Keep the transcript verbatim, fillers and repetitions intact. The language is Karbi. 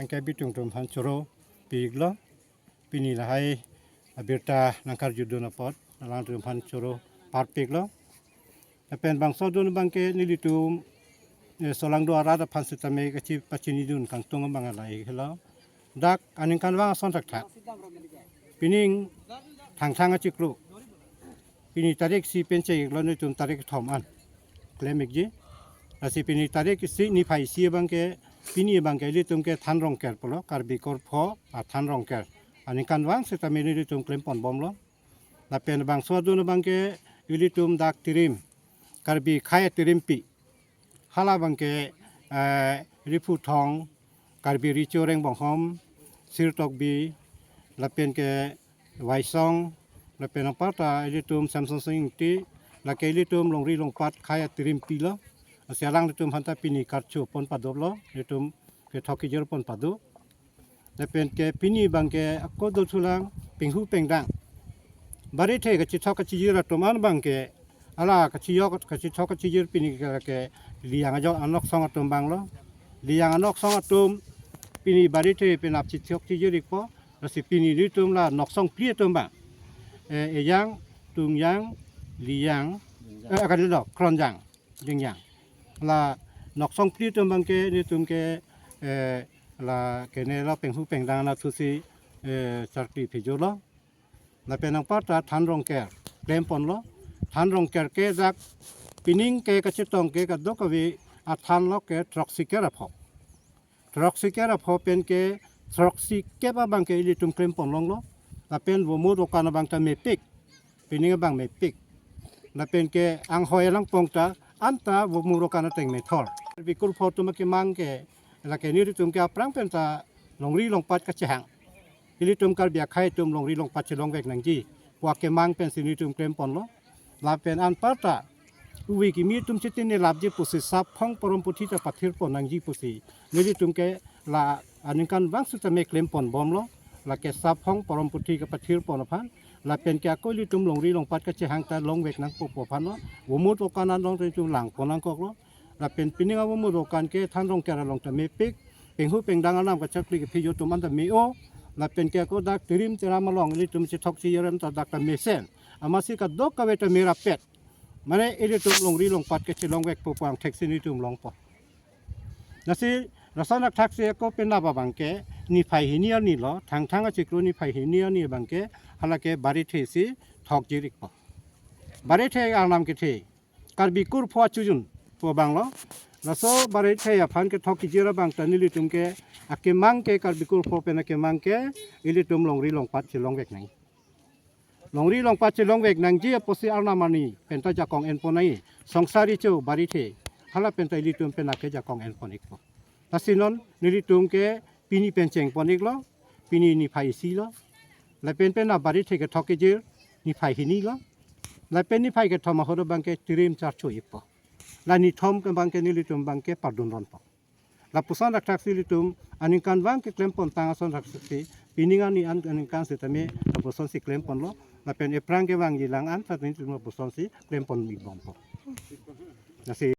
Kebi atum atum aphan choro piklo. Pini lahai abirta nangkarjudun apot alangtum aphan choro parpiklo. Lapen bangso adun abangke nelitum, eh, solangdo arat aphan sitame kachipachinidun kangtung abang lahai helo. Dak aningkanvang ason thakthak, pining Thangthang achiklo, pini tarik isi pen cheklo, nelitum tarik kethom an klem-ikji. Lasi pini tarik isi, niphai isi abangke, pini abangke ilitum ke Than Rongker pulo, Karbi Kurpho athan Rongker aningkanvang sitame nelitum klemponbomlo. Lapen bangso adun abangke ilitum dak Tirim, Karbi akhei atirimpi, hala abangke, eh, Riphu Thong, Karbi Recho Rengbonghom, Sirtokbi, lapen ke Waisong, lapen anparta ilitum Samson Sing Ingti, lake ilitum longri longpat akhei atirimpi lo. Lasi alanglitum aphanta pini karcho pon padoplo, ilitum kethok kejirpon pado. Lapen ke pini abangke ako dothulang penghu pengdang, barithe kachethok kachijir atum an abangke, ala kachiyok kachethok kachijir pini ke, ke Liyang ajo anoksong atum abanglo. Liyang anoksong atum pini barithe penap chethok chijir-ikpo. Lasi pini nelitum la noksong phli atum abang, eh, Ejang, Tungjang, Liyang, eh, kadilo, Kronjang, Jingjang. La noksong phli atum abangke nelitum ke, eh, la kenelo, penghu pengdang anatthusi, eh, charkli phijolo. Lapen anparta Than Rongker klemponlo. Than Rongker ke dak pining ke kachetong ke kadokave athan lo ke throksi kep apho. Throksi kep apho pen ke throksi kep abangke ilitum klemponlonglo. Lapen vomu dokan abang ta mepik, pining abang mepik. Lapen ke anghoi alangpong ta anta vomu dokan ateng methor. Karbi Kurpho atum akemang ke, lake nelitum ke aphrang penta longri longpat kachehang, ilitum Karbi akhei atum longri longpat chelongvek nangji pu akemang pensi nelitum klemponlo. Lapen anparta uvi kimi atum chetini lapji pusi Saphong Porom Puthi ta pathirpon nangji pusi nelitum ke la aningkanvang sitame klemponbomlo. Lake Saphong Porom Puthi kepathirpon aphan, lapen ke ako ilitum longri longpat kachehang ta longvek nangpo pu aphanlo. Vomu dokan along ta itum langpon nangkoklo. Lapen pining avomu dokan ke Than Rongker along ta mepik, penghu pengdang anam kacharkli kephijo atum an ta me-o. Lapen ke ako dak Tirim Tiram along ilitum chethok chijir an ta dak ta mesen. Amatsi kadokave ta merapet. Mane ilitum longri longpat kachelongvekpo pu angthek si nelitum longpo. Lasi lason athak si ako penap abangke niphai hini arni lo, Thangthang achiklo niphai hini arni abangke halake barithe si thokjir-ikpo. Barithe arnam kethe Karbi Kurpho achujun pu abanglo. Laso barithe aphan kethok kejir abang ta nelitum ke akemang ke, Karbi Kurpho pen akemang ke ilitum longri longpat chelongvek nang, longri longpat chelongvek nangji apotsi arnam arni penta jakong enpon nangji. Songsar recho barithe hala penta ilitum penap ke jakong enpon-ikpo. Lasi non nelitum ke pini pen chengpon-iklo, pini niphai isi lo. Lapen penap barithe kethok kejir niphai hini lo. Lapen niphai kethom ahut abangke Tirim charcho-ikpo. La nithom ke abangke nelitum abangke pardunronpo. Lapuson athak si ilitum aningkanvang keklempontang ason athak si, pining arni an aningkan sitame lapuson si klemponlo. Lapen ephrang kevangji lang an ta nelitum lapuson si klempon-ikbompo. Lasi